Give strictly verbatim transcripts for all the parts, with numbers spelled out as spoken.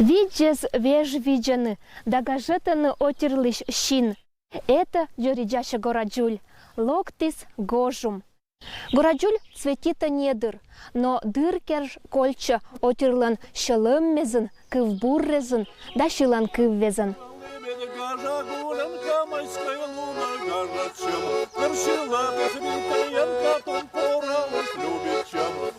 Видзез веж видзӧны да гажӧтӧны отирлысь син. Это дзоридзасьӧ городзуль. Локтіс гожум. Городзуль цветитӧ недыр, но дыр керш кольччӧ отирлӧн сьӧлӧммезын, кывбуррезын да сьыланкыввезын.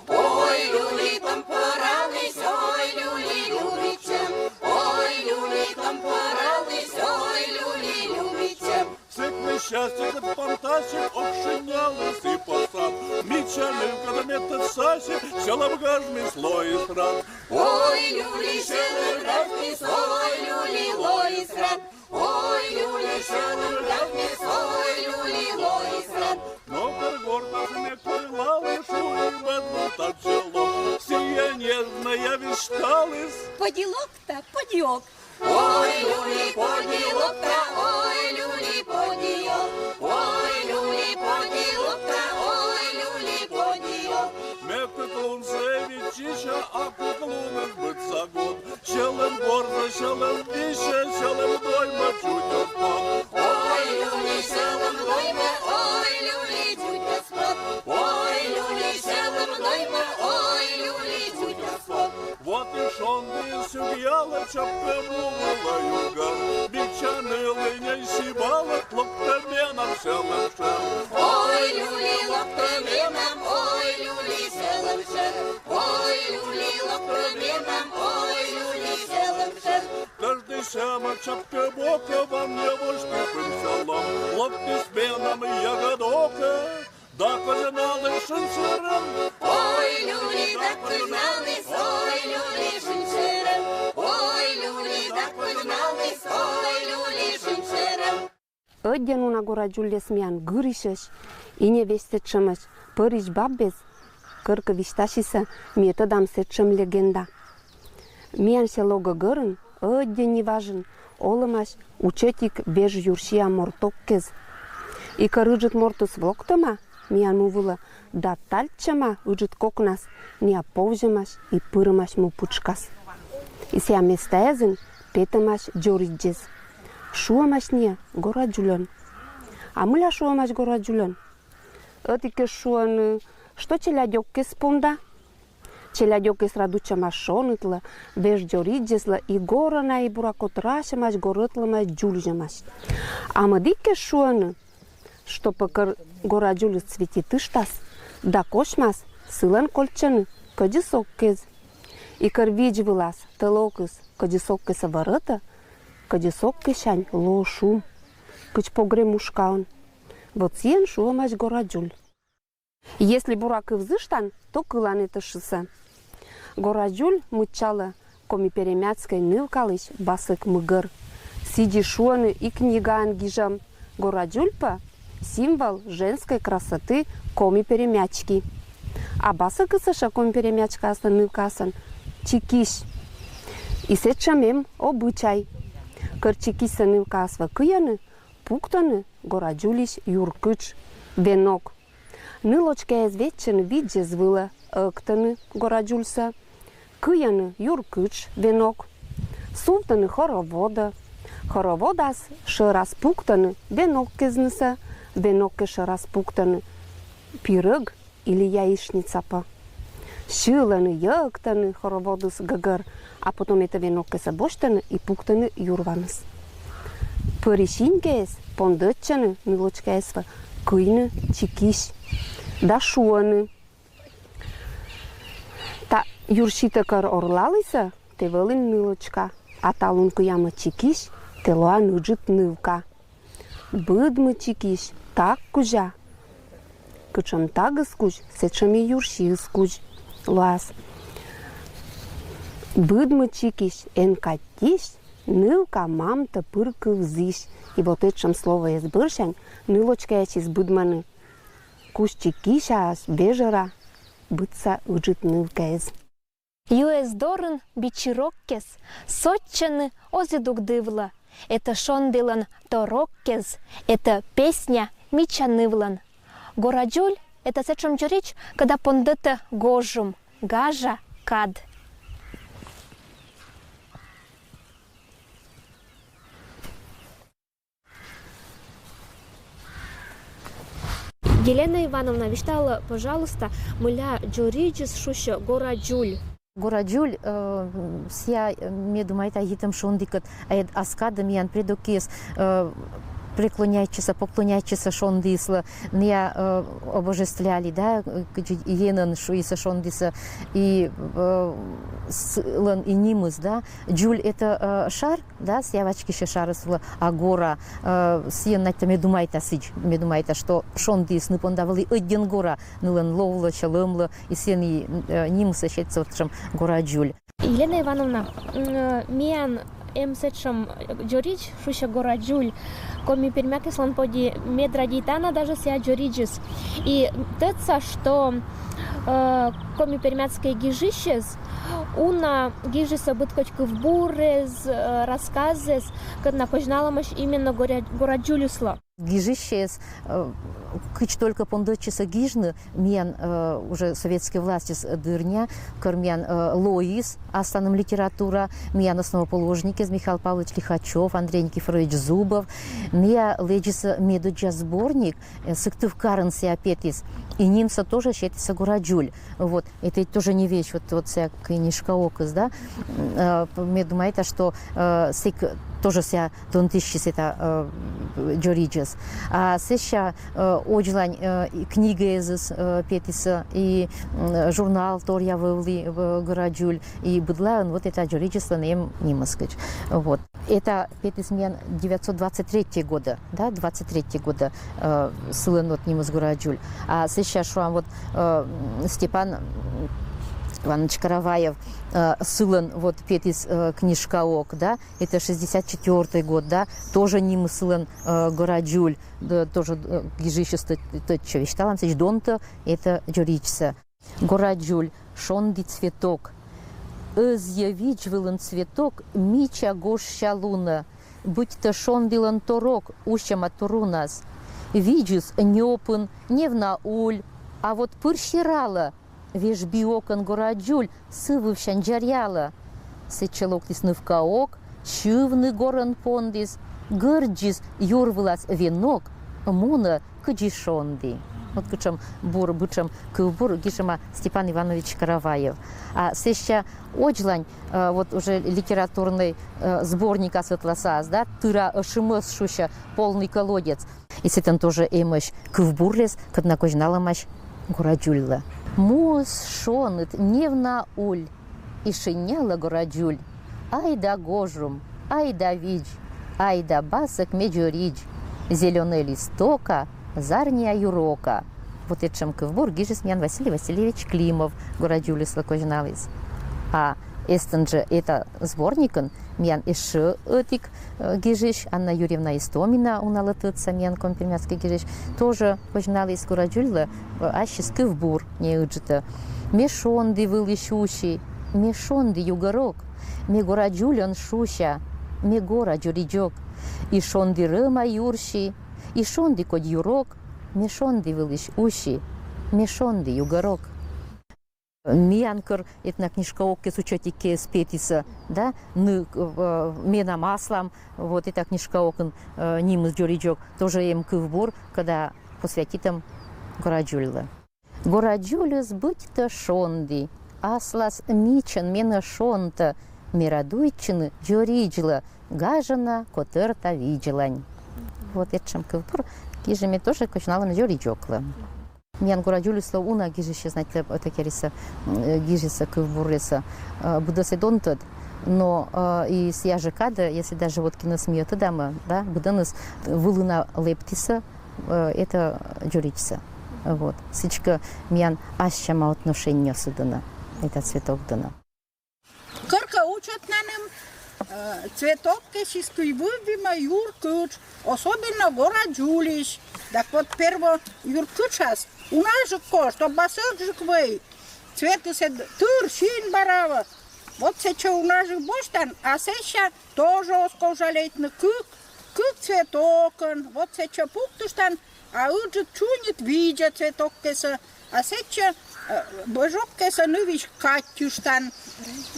Ой, люли там пораліс, ой, люли любичем, ой, люли там пораліс, ой, люли любичем. Сык несчастье, кыдз фантастик, ог шыняліс и посад. Мича нывкӧд мед тӧдсасьӧ, сьӧлӧм гажмис лоис рад. Ой, люли, сьӧлӧм гажмис, ой, люли, лоис рад. Ой, люли, сьӧлӧм гажмис, ой, люли, лоис рад. Но кор гортас ме койлалі, шуи быд лун тадзи лок. Сійӧ нежнӧя висьталіс: Подилок-то, подиок. Ой, люли, подилок-то, ой, люли, подиок. Ой, люли, подилок-то, ой, люли, подиок. Ме кык лунсӧ виччыся, а кык луныс быдса год. Сьӧлӧм горза, сьӧлӧм висьӧ, сьӧлӧм доймӧ чутьӧс пот. Ой, люли, сьӧлӧм доймӧ, ой, люли, чутьӧс пот. Ой, люли, сьӧлӧм доймӧ, ой, люли, чутьӧс пот. Вот и шонді сюгъялӧ, чапкӧ му вылӧ югӧ. Мича нылі ней сибалӧ, локтӧ менам сьӧлӧм шӧр. Ой, люли, локтӧ менам, ой, люли, сьӧлӧм шӧр. Ой, люли, локтӧ менам, ой, люли, сьӧлӧм шӧр. Каждый сяма чапкӧ бокӧ, вам не восьты пыр сьӧлӧм. Локтіс менам ягӧд окӧ. Да козьналіс шынсьӧрӧм. Ой, люли, да козьналіс, ой, люли, шынсьӧрӧм. Ой, люли, да козьналіс, ой, люли, шынсьӧрӧм. Ӧдйӧн уна городзульӧс миян гырысьӧсь и не весьт сэтшӧмӧсь. Пӧрысь баббез коркӧ висьтасисӧ, ми тӧдам сэтшӧм легенда. Миян сё ло гӧгӧрын, ӧдйӧ неважӧн, олӧмась уч ӧтик веж юрсиа мортӧккез. И кор ыджыд мортыс локтӧма миян му вылӧ да тальтчӧма ыджыд кокнас, миян повзьӧмась и пырӧмась му пытшкас. И сія местаэзын петӧмась дзоридзез. Шуӧмась ньӧ городзульӧн. А мыля шуӧмась городзульӧн? Ӧтикӧс шуӧны, что челядьӧккӧс понда. Челядьӧккӧс радуйтчӧмась шонытлӧ, веж дзоридзеслӧ и горӧ на и, буракӧ, трасьӧмась, горӧтлӧмась, дзульзьӧмась. А мӧдікӧс шуӧны, что пӧ кор городзульыс цветитыштас да косьмас, сылӧн кольччӧны кӧдзыд соккез. И кор видз вылас тӧлӧкыс кӧдзыд соккесӧ вӧрӧтӧ, кӧдзыд соккесянь лоӧ шум, кыдз погремушкаӧн. Вот сійӧн шуӧмась городзуль. Если бура кывзыштан, то кылан этӧ шысӧ. Городзуль мыччалӧ коми-перемячкӧй нывкалысь басӧк мыгӧр. Сідзи шуӧны и книгаын гижӧм: городзуль пӧ символ женской красоты коми-перемячки. А басӧкыс ещӧ коми-перемячкаыслӧн нывкаыслӧн чикись. И сэтшӧм эм обычай: кор чикисьсӧ нывкаыс вӧ кыйӧны, пуктӧны городзульысь юркытш, венок. Нылочкаяс вӧчӧны видзӧс вылӧ, ӧктӧны городзульсӧ, кыйӧны юркытш, венок, сувтӧны хороводӧ. Хороводас шӧрас пуктӧны венок кезнысӧ, веноккӧд шӧрас пуктӧны пирӧг или яичница пӧ. Сьылӧны, йӧктӧны хороводыс гӧгӧр, а потом этӧ веноккӧдсӧ босьтӧны и пуктӧны юрваныс. Пӧрысь инькӧйӧс пондӧдчӧны нылочкаяс вӧ кыйны чикись да шуӧны: та юрситӧ кор орлалісӧ, тэ вӧлін нылочка, а талун кыямӧ чикись, тэ лоан ыджыд нывка. Быдмы чикись таг кузя, кутшӧм тагыс кузь, сэтшӧм и юрсиыс кузь лоас. Быдмы чикись эн каттьысь, нывка мамтӧ пыр кывзысь. И вот этшӧм словояс бӧрсянь нылочкаясыс быдмӧны кузь чикисяс вежӧра быдса ыджыд нывкаэз. Юэс дорын бичи роккес сотчӧны озыдук дывлӧ. Это шонділӧн то роккез, это песня мича нывлӧн. Городзуль — это сэтшӧм дзоридз, кӧда пондӧтӧ гожум, гажа кад. Елена Ивановна, висьталӧ, пожалуйста, мыля дзоридзыс шусьӧ гора дзуль. Гора дзуль, э, сія, э, ме думайта, йитӧм шондікӧд, а ӧд ас кадӧ миян предокъяс, э, преклоняйтчисӧ, поклоняйтчисӧ шондіыслы, ная, э, обожествляли, да, э, кыдзи Енӧн шуисӧ шондісӧ, и, э, сылӧн и нимыс, да, дзуль это, э, шар, да, сія вачкысьӧ шарыс вылӧ, а гора, э, сійӧн, надь, ме думайта, сідз, ме думайта, что шондіыс ны понда вӧлі ӧдйӧн гора, нылӧн ловлӧ, сьӧлӧмлӧ, и сійӧн и, э, нимыс сэтшӧм гора дзуль. Елена Ивановна, м, э, миян эм сэтшӧм, э, дзоридз шусьӧ гора дзуль. Коми-пермякыслӧн подъя мед радейтана даже сія дзоридзыс. И тӧдса, что, э, коми-пермяцкӧй гижысьӧс уна гижисӧ быд кодь кывбурӧс, э, рассказӧс, кӧдна козьналӧмаӧсь именно гора, гора дзульыслы. Гижысьӧс, э, кыдз только пондӧдчисӧ гижны, миян, э, уже советскӧй властьыс дырня, кор миян, э, лоис асланым литература, миян основоположникъяс Михаил Павлович Лихачёв, Андрей Никифорович Зубов, ная лэдзисӧ медоддза сборник, э, Сыктывкарын сія петіс, и нимсӧ тоже сетісӧ «Гора дзуль». Вот. Это ведь тоже не вещь, вот, вот сія книжка окыс, да. М, э, ме думайта, что, э, сэк тоже сія донтыштіс это, э, дзоридзыс. А сэсся, э, Одзлань, э, и книга эзыс, э, петісӧ, и, м, журнал торъя вӧвлі, э, «Гора дзуль», и быдлаын вот это дзоридзыслӧн эм нимыс кыдз. Вот. Это петіс миян девятьсот двадцать третьего года, да, двадцать третьего года, э, сылӧн вот нимыс «Гора дзуль». А сэсся, шуам, вот, э, Степан Иванович Караваев, э, сылӧн вот петіс, э, книжка ок, да, это шестьдесят четвёртый год, да, тоже нимыс сылӧн, э, «Гора дзуль», да, тоже, э, гижысьыс тӧ-, тӧдчӧ, висьталам, сідз, донтӧ это дзоридзсӧ. Гора дзуль, шонді цветок. Ӧзйӧ видз вылын цветок мича гожся лунӧ, быттьӧ шонділӧн торок усьӧма турунас. Видзыс нёпын, невна уль, а вот пыр сералӧ, вежбиокӧн гора дзуль сы вывсянь дзаръялӧ. Сэтчӧ локтіс нывка ок, сьывны горӧн пондіс, гӧрддзис юр вылас венок, мунӧ кыдзи шонді. Вот кутшӧм бур, бытшӧм кывбур гижӧма Степан Иванович Караваев. А сэсся Одзлань, э, вот уже литературнӧй, э, сборникас ӧтласас, да, «Тыра ӧшымӧс» шусьӧ, полный колодец. И сэтӧн тоже эмӧсь кывбурыс, кӧдна козьналӧмаӧсь гора дзульлы. Муыс шоныд, невна уль, и шеннялӧ гора дзуль. Айда, гожум, айда, видз, айда, басӧк, ме дзоридз. Зелёнӧй листока, зарниа юрока. Вот этшӧм кывбур гижис миян Василий Васильевич Климов, гора дзульыслы козьналіс. А эстӧн жӧ это сборникын миян эшшӧ ӧтик, э, гижысь, Анна Юрьевна Истомина, уналы тӧдса, миян коми-пермяцкӧй гижысь, тоже козьналіс гора дзульлы, э, ассьыс кывбур неыджыдӧ. Ме шонді вылысь уси, ме шонді югӧрок, ме гора дзульӧн шуся, ме гора дзоридзок. И шонді рӧма юрси, и шонді кодь юрок, ме шонді вылысь уси, ме шонді югӧрок. Миян кор этна книжка оккӧ сэтчӧ ӧтикӧс петісӧ, да, ны, э, менам аслам, вот эта книжка окын, э, нимыс дзоридзок, тоже эм кывбур, кӧдна посвятитӧм гора дзульлы. Гора дзульыс быттьӧ шонді, аслас мичӧн менӧ шонтӧ, ме радуйтчыны дзоридзлӧ, гажана котӧрта видзлань. Вот этшӧм кывбур гижи ме тоже козьналӧм дзоридзоклы. Миян гора дзульыслы уна гижысьыс, знаете, вот эта керисӧ, м, э, гижисӧ кывбуръяссӧ, э, быдӧсӧ донтӧд. Но, э, и сія жӧ кадӧ, если даже вот кинӧс ми ӧтӧдам, да, быдӧныс вылына лэптісӧ, э, это дзоридзсӧ. Вот. Сідзкӧ, миян ассьыд эм отношение сы дінӧ, это цветок дінӧ. Кӧркӧ утчӧтнаным, э, цветоккӧсыс, кыдз вывйӧма юркытш, особенно гора дзульысь. Так вот, перво юркытшас унажык кошт, обмасӧджык вӧй, цветыс ӧд тыр, син бара вӧ. Вот сэтчӧ унажык босьтан, а сэсся тоже оз ков жалейтны, кык, кык цветокӧн, вот сэтчӧ пуктыштан, а ыджыд чуньыд видзӧ цветоккӧсӧ, а сэтчӧ, э, бӧжоккӧсӧ нывысь катьыштан.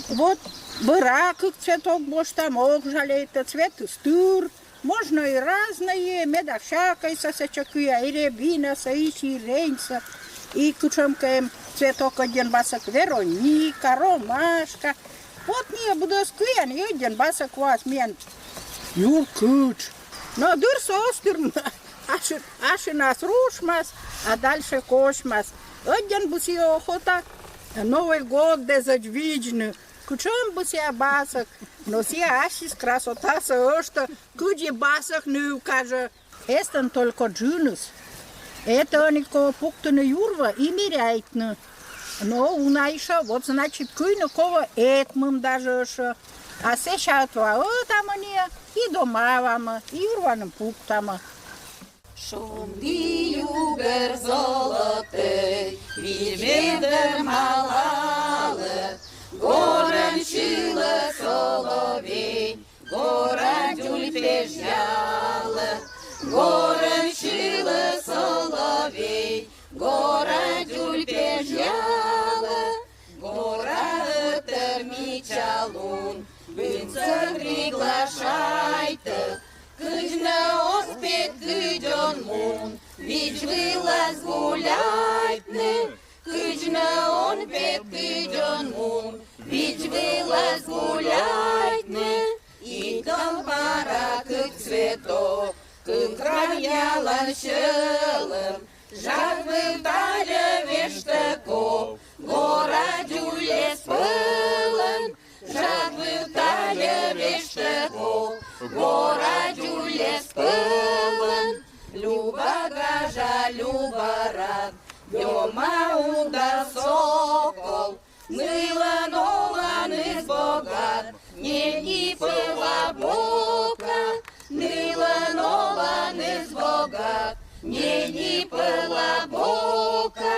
Вот бара кык цветок босьтам, ог жалейтӧ, цветыс тыр. Можно и разное, меда всякой со сечакыя, и рябина со, и сирень со, и кучамкаем цветок один басок, Вероника, ромашка. Вот мне будоскуян, и один басок вас мен юркыч. Но дыр со остырм, аши, аши нас рушмас, а дальше кошмас. Один буси охота, Новый год дезать виджны. Кучом бы сия басок, но сия асис красота со, что кыдзи басок нывка же. Эстон только джиныс. Это они ко пуктыны юрва и меряйтны. Но уна иша, вот значит, кыйны кого этмым даже ша. А сэсся отва отамы не, и дома вамы, и юрваным пуктамы. Шонді югер золотый, вижведер малалы, горен силы соловей, гора дюль пежялы, горен силы соловей, гора дюль пежялы, гора ытыр мичалун, бынцыр приглашайты, кыдзны он пет кыдён мун, видз вылаз гуляйтны. Кыдзны он пет кыдён мун, видз вылаз гуляйтны. И тон пара кык цветок, кык ран ялан сьӧлӧм, жадвыв тальӧ вештӧков, гора дюльӧс пӧлӧн. Жадвыв тальӧ вештӧков, гора дюльӧс пӧлӧн. Люба гажа, Люба рад, Ёма удав сокол, нылӧн оланыс богат, нени пӧла бока, нылӧн оланыс богат, нени пӧла бока.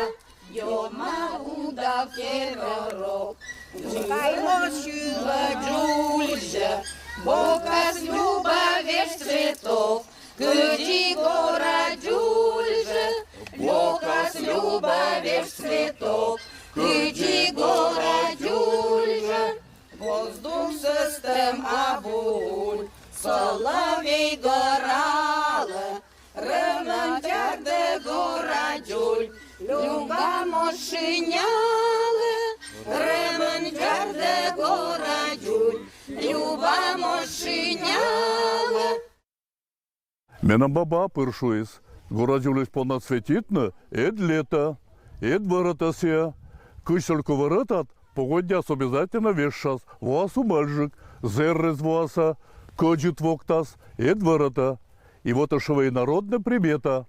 Ёма удав кеверок, кайло сьылӧ джульзьӧ, бокас Люба весь цветок, кыдзи гора джульзьӧ, бокас Люба весь цветок, кыдзи гора джульзьӧ. Воздух сӧстӧм абу уль, соловей горалӧ, Рӧмӧн тшӧкыда гора джуль, Люба мошенялӧ. Рӧмӧн тшӧкыда гора джуль, Люба мошенялӧ. Менам баба пыр шуис: гора джульысь понна цветитны эд лета, эд вӧрӧта сійӧ. Кыдз только вӧрӧтад, погодняыс обязательно вежсяс, воас умӧльджык, зэррес воас-а, кӧдзыд воктас, эд вӧрӧта. И вот ещӧ вӧлі народная примета.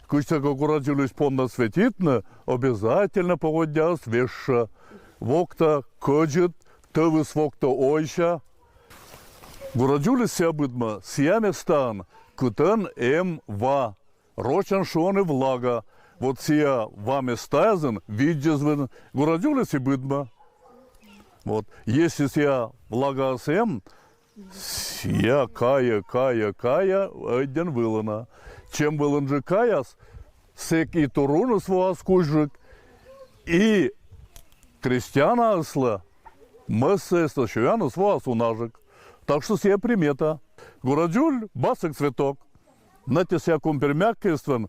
Кыдз только гора джульысь понна цветитны, обязательно погодняыс вежсьӧ. Вокта кӧдзыд, тӧвыс вокта ойся. Гора джульыс сійӧ быдмӧ сійӧ местаын, кытӧн эм ва. Рочӧн шуӧны влага. Вот сійӧ ва местаязын видзӧдӧны, гора джульыс и быдмӧ. Вот. Если сійӧ влагаыс эм, сійӧ кайӧ, кайӧ, кайӧ ӧддьӧн вылӧ на. Чем вылынджык каяс, сэк и туруныс воас кузьджык, и крестьянаыслы, мӧссаяслы сёяныс воас унаджык. Так что сійӧ примета. Гора джуль — басӧк цветок. Нӧти сійӧ кун пермякӧйствӧн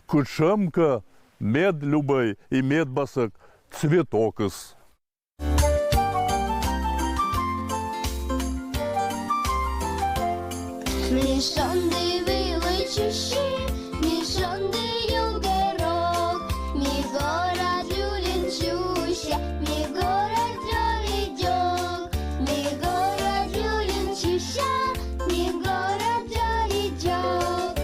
кутшӧмкӧ мед любӧй и мед басӧк цветокыс. Ми шонді вылын сюся, ми шонді югӧрӧк, ми гора джульын сюся, ми гора джолидзок, ми гора джульын сюся, ми гора джолидзок.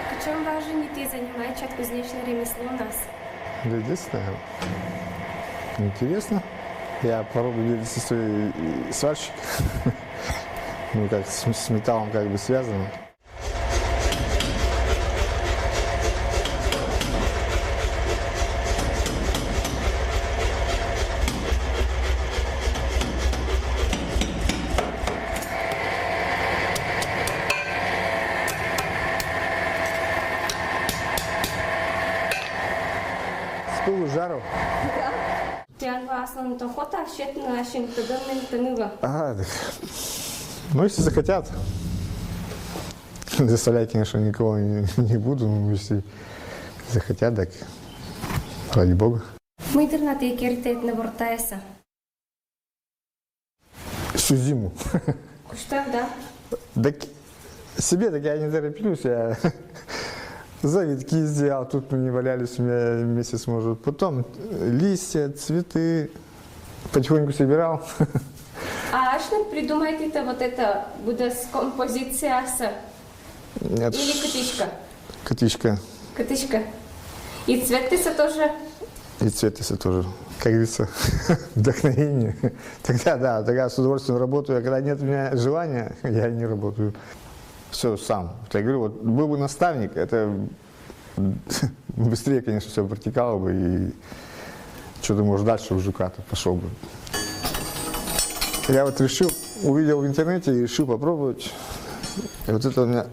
Кутшӧм важӧн и тэ занимайтчан кузнечнӧй ремеслонас? Да, единственное, интересно. Я по роду деятельности свой сварщик. Ну, как с, с металлом как бы связано. Жару. Тіян вӧсна то охота, сетны асьным тӧдӧмным тӧдны вӧ. А, так. Ну, если захотят. Заставлять, конечно, никого не, не буду, но если захотят, так ради бога. Мый дыр на ті керитаетны вортаяса? Всю зиму. Куштав, да? Так себе так я не тороплюсь, я завитки сделал, тут они валялись у меня месяц, может. Потом листья, цветы, потихоньку собирал. А асьным придумайтны вот это, буде композицияса? Нет. Или кытыськӧ? Кытыськӧ. Кытыськӧ. И цветтыса тоже? И цветтыса тоже. Как говорится, вдохновение. Тогда, да, тогда с удовольствием работаю. А когда нет у меня желания, я не работаю. Все сам. Я говорю, вот был бы наставник, это быстрее, конечно, все протекало бы, и что-то, может, дальше уже куда-то пошел бы. Я вот решил, увидел в интернете и решил попробовать. И вот это у меня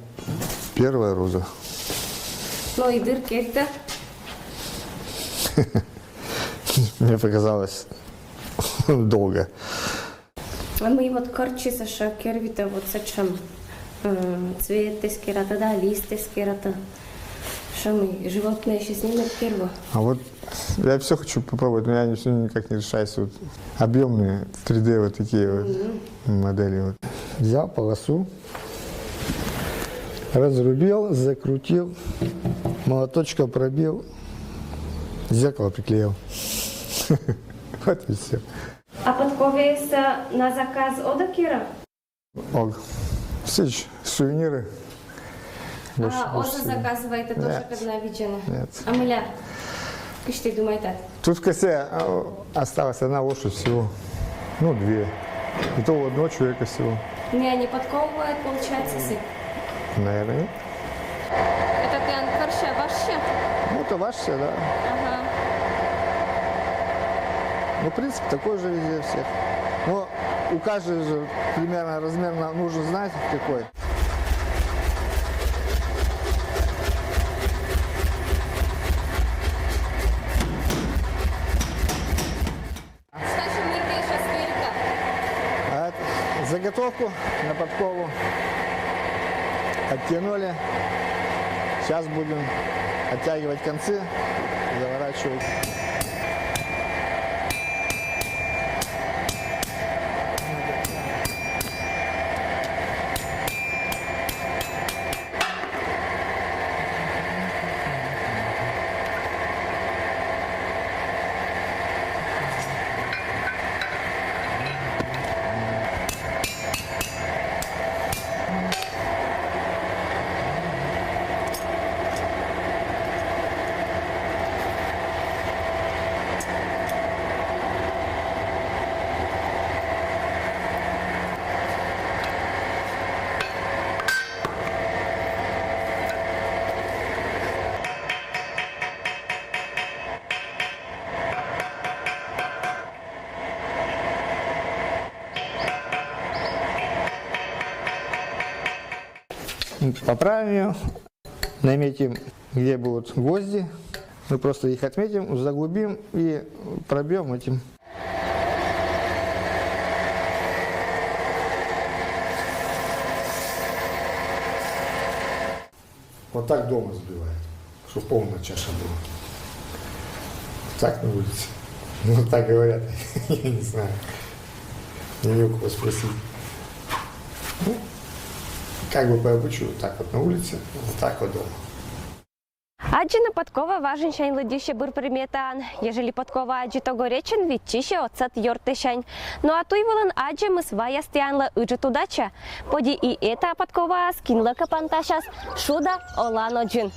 первая роза. Ну и дыр керита? Мне показалось долго. А мый вот кӧрччысӧ керита, вот сэтшӧм, э, цветтэс керита да листтэс керита. Сэтшӧм животнӧйяссӧ нимӧд керита. А вот я все хочу попробовать, но я все никак не решаюсь. Вот объемные три дэ вот такие вот модели. Вот. Взял полосу, разрубил, закрутил, молоточком пробил, зеркало приклеил. Вот и все. А подковаяс на заказ ог керита? Ог. Сідз, сувениры. А, ог заказывайтны тоже, когда видзӧны? Нет. А мыля? Кыдз ті думайтад? Тут в косе, а, осталась одна лошадь всего. Ну, две. И то у одного человека всего. Не, они подковывают, получается, сыт? Наверное, нет. Это тіян кӧрся, важся? Ну, это важся, да. Ага. Ну, принцип такой же везде всех. Но у каждого же примерно размер на-, нужно знать какой. Что же мы сейчас, Верка? А, заготовку на подкову оттянули. Сейчас будем оттягивать концы, заворачивать. Поправим её, наметим, где будут гвозди. Мы просто их отметим, заглубим и пробьем этим. Вот так дома забивают, чтобы полная чаша была. Так на улице. Ну, так говорят. Я не знаю. Не у кого спросить. Ну, как бы по обычаю, вот так вот на улице, вот так вот дома. Аддзыны подкова важинсянь лыддьыссьӧ быд примета. Ежели подкова аддзы огӧреччӧн, виччысьӧ отсӧг ёртысянь. Но а туй вылын аддзӧмыс ваяс тіянлы ыджыд удача. Пӧди и эта подковаас кинлыкӧ пантасяс шуда оланодзын.